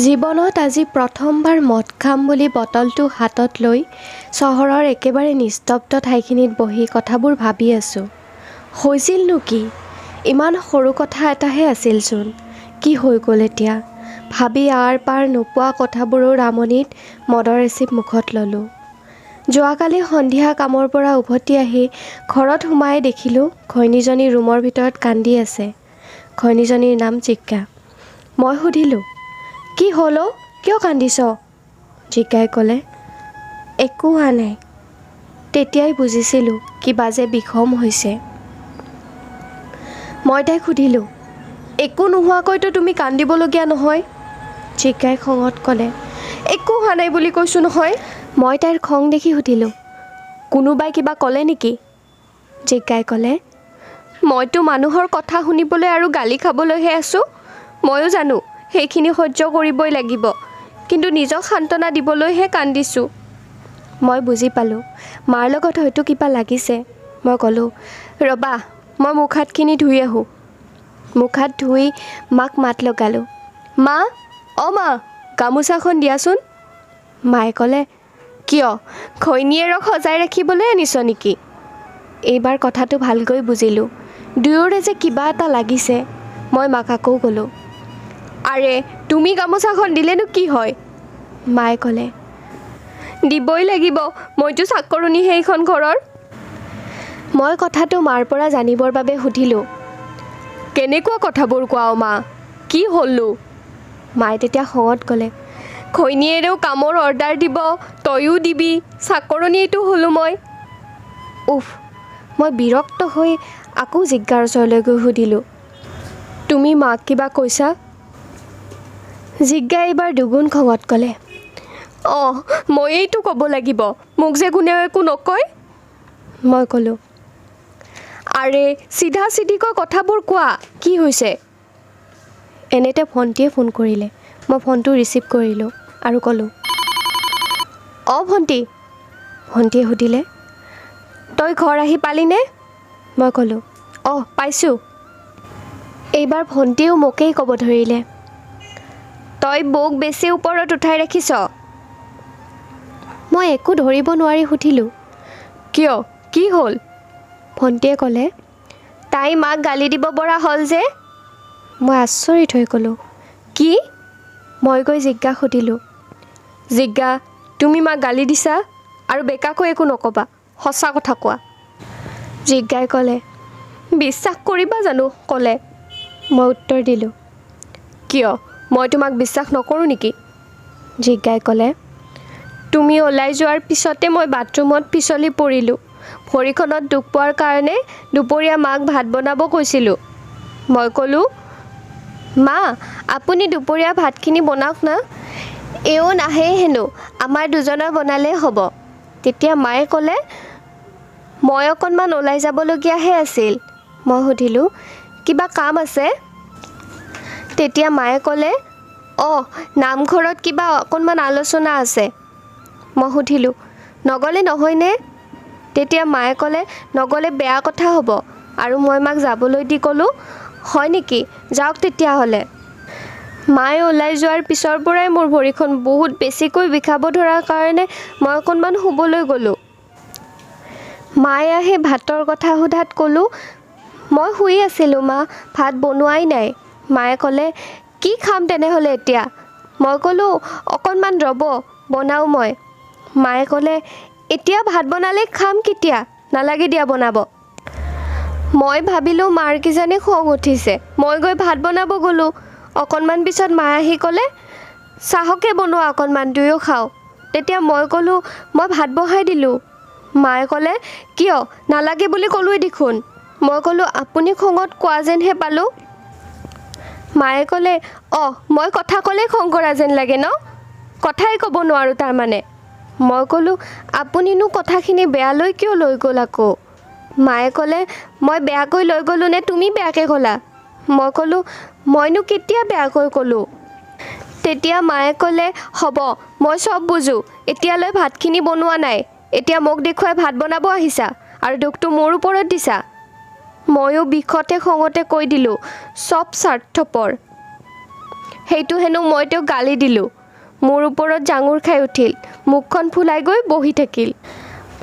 জীৱনত আজি প্ৰথমবাৰ মদ খাম বুলি বটলটো হাতত লৈ চহৰৰ একেবাৰে নিস্তব্ধ ঠাইখিনিত বহি কথাবোৰ ভাবি আছোঁ। হৈছিলনো কি? ইমান সৰু কথা এটাহে আছিলচোন, কি হৈ গ'ল এতিয়া? ভাবি আৰ পাৰ নোপোৱা কথাবোৰৰ আমনিত মদৰ এচিপ মুখত ল'লোঁ। যোৱাকালি সন্ধিয়া কামৰ পৰা উভতি আহি ঘৰত সোমাই দেখিলোঁ ঘৈণীজনী ৰুমৰ ভিতৰত কান্দি আছে। ঘৈণীজনীৰ নাম জিজ্ঞা। মই সুধিলোঁ, কি হ'ল অ', কিয় কান্দিছ? জিজ্ঞাই ক'লে, একো হোৱা নাই। তেতিয়াই বুজিছিলোঁ কিবা যে বিষম হৈছে। মই তাইক সুধিলোঁ, একো নোহোৱাকৈতো তুমি কান্দিবলগীয়া নহয়। জিজ্ঞাই খঙত ক'লে, একো হোৱা নাই বুলি কৈছোঁ নহয়। মই তাইৰ খং দেখি সুধিলোঁ, কোনোবাই কিবা ক'লে নেকি? জিজ্ঞাই ক'লে, মইতো মানুহৰ কথা শুনিবলৈ আৰু গালি খাবলৈহে আছোঁ। ময়ো জানো সেইখিনি সহ্য কৰিবই লাগিব, কিন্তু নিজক সান্তনা দিবলৈহে কান্দিছোঁ। মই বুজি পালোঁ মাৰ লগত হয়তো কিবা লাগিছে। মই ক'লোঁ, ৰ'বা, মই মুখ হাতখিনি ধুই আহোঁ। মুখ হাত ধুই মাক মাত লগালোঁ, মা, অ' মা, গামোচাখন দিয়াচোন। মায়ে ক'লে, কিয়, ঘৈণীয়েৰক সজাই ৰাখিবলৈ আনিছ নেকি? এইবাৰ কথাটো ভালকৈ বুজিলোঁ, দুয়োৰে যে কিবা এটা লাগিছে। মই মাক আকৌ ক'লোঁ, আৰে তুমি গামোচাখন দিলেনো কি হয়? মায়ে ক'লে, দিবই লাগিব, মইতো চাকৰণী সেইখন ঘৰৰ। মই কথাটো মাৰ পৰা জানিবৰ বাবে সুধিলোঁ, কেনেকুৱা কথাবোৰ কোৱা অ' মা, কি হ'লনো? মায়ে তেতিয়া খঙত ক'লে, ঘৈণীয়েৰেও কামৰ অৰ্ডাৰ দিব, তয়ো দিবি, চাকৰণীয়েতো হ'লোঁ মই। উফ, মই বিৰক্ত হৈ আকৌ জিজ্ঞাৰ ওচৰলৈ গৈ সুধিলোঁ, তুমি মাক কিবা কৈছা? জিজ্ঞাই এইবাৰ দুগুণ খঙত ক'লে, অঁ, ময়েইতো ক'ব লাগিব, মোক যে কোনেও একো নকয়। মই ক'লোঁ, আৰে চিধা চিধিকৈ কথাবোৰ কোৱা, কি হৈছে? এনেতে ভণ্টিয়ে ফোন কৰিলে। মই ফোনটো ৰিচিভ কৰিলোঁ আৰু ক'লোঁ, অঁ ভণ্টি। ভণ্টিয়ে সুধিলে, তই ঘৰ আহি পালিনে? মই ক'লোঁ, অঁ পাইছোঁ। এইবাৰ ভণ্টিয়েও মোকেই ক'ব ধৰিলে, তই বৌক বেছি ওপৰত উঠাই ৰাখিছ। মই একো ধৰিব নোৱাৰি সুধিলোঁ, কিয়, কি হ'ল? ভণ্টিয়ে ক'লে, তাই মাক গালি দিব পৰা হ'ল যে। মই আচৰিত হৈ ক'লোঁ, কি? মই গৈ জিজ্ঞাক সুধিলোঁ, জিজ্ঞা, তুমি মাক গালি দিছা? আৰু বেকাকৈ একো নক'বা, সঁচা কথা কোৱা। জিজ্ঞাই ক'লে, বিশ্বাস কৰিবা জানো ক'লে? মই উত্তৰ দিলোঁ, কিয়, মই তোমাক বিশ্বাস নকৰোঁ নেকি? জিজ্ঞাই ক'লে, তুমি ওলাই যোৱাৰ পিছতে মই বাথৰুমত পিছলি পৰিলোঁ। ভৰিখনত দুখ পোৱাৰ কাৰণে দুপৰীয়া মাক ভাত বনাব কৈছিলোঁ। মই ক'লোঁ, মা, আপুনি দুপৰীয়া ভাতখিনি বনাওক না, এও নাহেই হেনো, আমাৰ দুজনৰ বনালেই হ'ব। তেতিয়া মায়ে ক'লে, মই অকণমান ওলাই যাবলগীয়াহে আছিল। মই সুধিলোঁ, কিবা কাম আছে? তেতিয়া মায়ে ক'লে, অঁ, নামঘৰত কিবা অকণমান আলোচনা আছে। মই সুধিলোঁ, নগ'লে নহয়নে? তেতিয়া মায়ে ক'লে, নগ'লে বেয়া কথা হ'ব। আৰু মই মাক যাবলৈ দি ক'লোঁ, হয় নেকি, যাওক তেতিয়াহ'লে। মায়ে ওলাই যোৱাৰ পিছৰ পৰাই মোৰ ভৰিখন বহুত বেছিকৈ বিষাব ধৰাৰ কাৰণে মই অকণমান শুবলৈ গ'লোঁ। মায়ে আহি ভাতৰ কথা সোধাত ক'লোঁ, মই শুই আছিলোঁ মা, ভাত বনোৱাই নাই। মায়ে ক'লে, কি খাম তেনেহ'লে এতিয়া? মই ক'লোঁ, অকণমান ৰ'ব, বনাওঁ মই। মায়ে ক'লে, এতিয়া ভাত বনালে খাম কেতিয়া? নালাগে দিয়া বনাব। মই ভাবিলোঁ মাৰ কিজানি খং উঠিছে। মই গৈ ভাত বনাব গ'লোঁ। অকণমান পিছত মায়ে আহি ক'লে, চাহকে বনোৱা অকণমান, দুয়ো খাওঁ। তেতিয়া মই ক'লোঁ, মই ভাত বহাই দিলোঁ। মায়ে ক'লে, কিয়, নালাগে বুলি ক'লোৱেই দেখোন। মই ক'লোঁ, আপুনি খঙত কোৱা যেনহে পালোঁ। মায়ে ক'লে, অঁ, মই কথা ক'লেই খং কৰা যেন লাগে ন? কথাই ক'ব নোৱাৰোঁ তাৰমানে। মই ক'লোঁ, আপুনিনো কথাখিনি বেয়ালৈ কিয় লৈ গ'ল আকৌ? মায়ে ক'লে, মই বেয়াকৈ লৈ গ'লোঁ নে তুমি বেয়াকৈ ক'লা? মই ক'লোঁ, মইনো কেতিয়া বেয়াকৈ ক'লোঁ? তেতিয়া মায়ে ক'লে, হ'ব, মই চব বুজোঁ, এতিয়ালৈ ভাতখিনি বনোৱা নাই, এতিয়া মোক দেখুৱাই ভাত বনাব আহিছা আৰু দোষটো মোৰ ওপৰত দিছা। ময়ো বিষতে খঙতে কৈ দিলোঁ, চব স্বাৰ্থপৰ। সেইটো হেনো মই তেওঁক গালি দিলোঁ। মোৰ ওপৰত জাঙুৰ খাই উঠিল, মুখখন ফুলাই গৈ বহি থাকিল।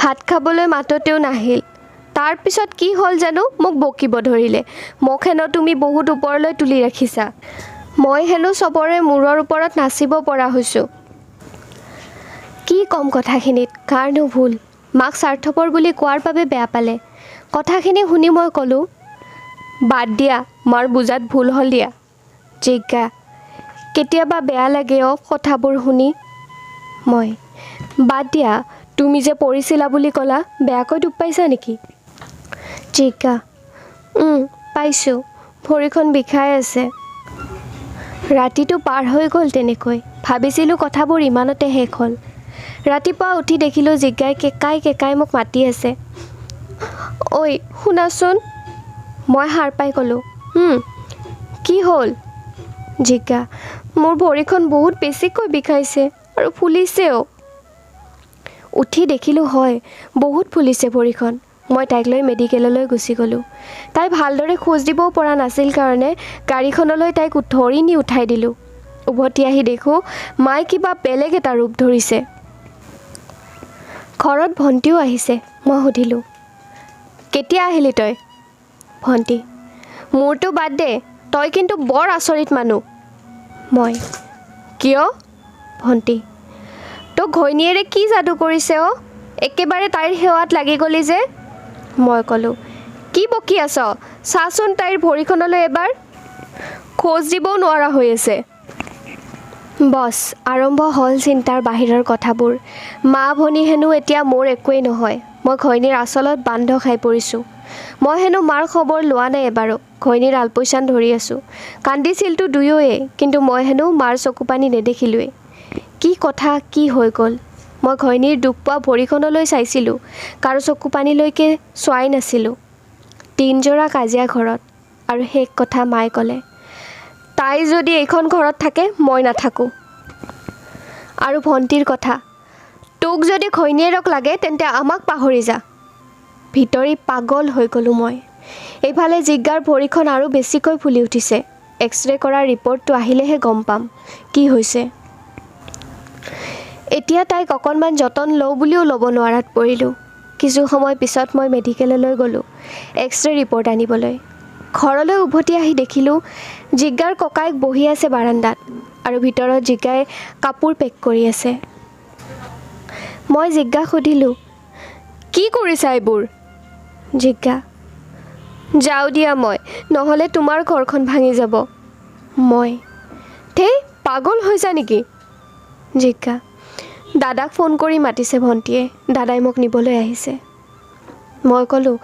ভাত খাবলৈ মাতোতেও নাহিল। তাৰপিছত কি হ'ল জানো, মোক বকিব ধৰিলে। মোক হেনো তুমি বহুত ওপৰলৈ তুলি ৰাখিছা, মই হেনো চবৰে মূৰৰ ওপৰত নাচিব পৰা হৈছোঁ। কি ক'ম কথাখিনিত কাৰনো ভুল? মাক স্বাৰ্থপৰ বুলি কোৱাৰ বাবে বেয়া পালে। কথাখিনি শুনি মই ক'লোঁ, বাদ দিয়া, মাৰ বুজাত ভুল হ'ল দিয়া। জিজ্ঞা, কেতিয়াবা বেয়া লাগে অ' কথাবোৰ শুনি। মই, বাদ দিয়া, তুমি যে পৰিছিলা বুলি ক'লা, বেয়াকৈ দুখ পাইছা নেকি? জিজ্ঞা, পাইছোঁ, ভৰিখন বিষাই আছে। ৰাতিটো পাৰ হৈ গ'ল তেনেকৈ। ভাবিছিলোঁ কথাবোৰ ইমানতে শেষ হ'ল। ৰাতিপুৱা উঠি দেখিলোঁ জিজ্ঞাই কেঁকাই কেঁকাই মোক মাতি আছে। ঐ শুনাচোন। মই সাৰ পাই ক'লোঁ, কি হ'ল? জিজ্ঞা, মোৰ ভৰিখন বহুত বেছিকৈ বিষাইছে আৰু ফুলিছেও। উঠি দেখিলোঁ হয়, বহুত ফুলিছে ভৰিখন। মই তাইক লৈ মেডিকেললৈ গুচি গ'লোঁ। তাই ভালদৰে খোজ দিবও পৰা নাছিল কাৰণে গাড়ীখনলৈ তাইক ধৰি নি উঠাই দিলোঁ। উভতি আহি দেখোঁ মায়ে কিবা বেলেগ এটা ৰূপ ধৰিছে। ঘৰত ভণ্টিও আহিছে। মই সুধিলোঁ, কেতিয়া আহিলি তই? ভণ্টি, মোৰতো বাদ দে, তই কিন্তু বৰ আচৰিত মানুহ। মই, কিয়? ভণ্টি, তোক ঘৈণীয়েৰে কি যাদু কৰিছে অ', একেবাৰে তাইৰ সেৱাত লাগি গ'লি যে? মই ক'লোঁ, কি বকি আছ, চাচোন তাইৰ ভৰিখনলৈ এবাৰ, খোজ দিবও নোৱাৰা হৈ আছে। বছ, আৰম্ভ হ'ল চিন্তাৰ বাহিৰৰ কথাবোৰ। মা ভনী হেনো এতিয়া মোৰ একোৱেই নহয়, মই ঘৈণীৰ আঁচলত বান্ধ খাই পৰিছোঁ। মই হেনো মাৰ খবৰ লোৱা নাই এবাৰো, ঘৈণীৰ আলপৈচান ধৰি আছোঁ। কান্দিছিলতো দুয়োৱে, কিন্তু মই হেনো মাৰ চকুপানী নেদেখিলোৱেই। কি কথা কি হৈ গ'ল? মই ঘৈণীৰ দুখ পোৱা ভৰিখনলৈ চাইছিলোঁ, কাৰো চকুপানীলৈকে চোৱাই নাছিলোঁ। দিনজোৰা কাজিয়া ঘৰত। আৰু শেষ কথা মায়ে ক'লে, তাই যদি এইখন ঘৰত থাকে মই নাথাকোঁ। আৰু ভণ্টিৰ কথা, তোক যদি ঘৈণীয়েৰক লাগে তেন্তে আমাক পাহৰি যা। ভিতৰি পাগল হৈ গ'লোঁ মই। এইফালে জিজ্ঞাৰ ভৰিখন আৰু বেছিকৈ ফুলি উঠিছে। এক্স-ৰে কৰা ৰিপৰ্টটো আহিলেহে গম পাম কি হৈছে। এতিয়া তাইক অকণমান যতন লওঁ বুলিও ল'ব নোৱাৰাত পৰিলোঁ। কিছু সময় পিছত মই মেডিকেললৈ গ'লোঁ এক্স-ৰে ৰিপৰ্ট আনিবলৈ। ঘৰলৈ উভতি আহি দেখিলোঁ জিজ্ঞাৰ ককায়েক বহি আছে বাৰাণ্ডাত আৰু ভিতৰত জিজ্ঞাই কাপোৰ পেক কৰি আছে। মই জিজ্ঞাক সুধিলোঁ, কি কৰিছা এইবোৰ? জিজ্ঞা, যাওঁ দিয়া মই, নহ'লে তোমাৰ ঘৰখন ভাঙি যাব। মই, ধেই পাগল হৈছা নেকি? জিজ্ঞা, দাদাক ফোন কৰি মাতিছে ভণ্টিয়ে, দাদাই মোক নিবলৈ আহিছে। মই ক'লোঁ,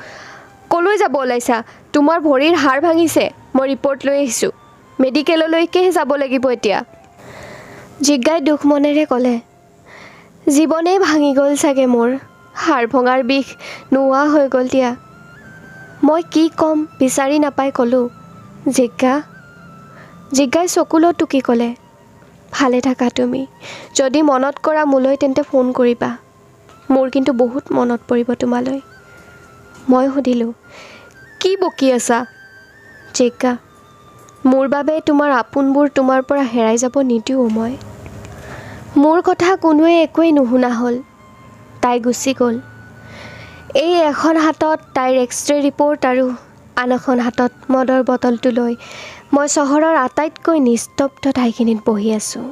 ক'লৈ যাব ওলাইছা? তোমাৰ ভৰিৰ হাড় ভাঙিছে, মই ৰিপৰ্ট লৈ আহিছোঁ, মেডিকেললৈকেহে যাব লাগিব এতিয়া। জিজ্ঞাই দুখ মনেৰে ক'লে, জীৱনেই ভাঙি গ'ল চাগে মোৰ, হাড় ভঙাৰ বিষ নোহোৱা হৈ গ'ল দিয়া। মই কি ক'ম বিচাৰি নাপাই ক'লোঁ, জিজ্ঞা। জিজ্ঞাই চকুলো টুকি ক'লে, ভালে থাকা তুমি, যদি মনত কৰা মোলৈ তেন্তে ফোন কৰিবা, মোৰ কিন্তু বহুত মনত পৰিব তোমালৈ। মই সুধিলোঁ, কি বকি আছা? জিজ্ঞা, মোৰ বাবে তোমাৰ আপোনবোৰ তোমাৰ পৰা হেৰাই যাব নিদিওঁ মই। মোৰ কথা কোনোৱে একোৱেই নুশুনা হ'ল। তাই গুচি গ'ল। এই এখন হাতত তাইৰ এক্স-ৰে ৰিপৰ্ট আৰু আন এখন হাতত মদৰ বটলটো লৈ মই চহৰৰ আটাইতকৈ নিস্তব্ধ ঠাইখিনিত বহি আছোঁ।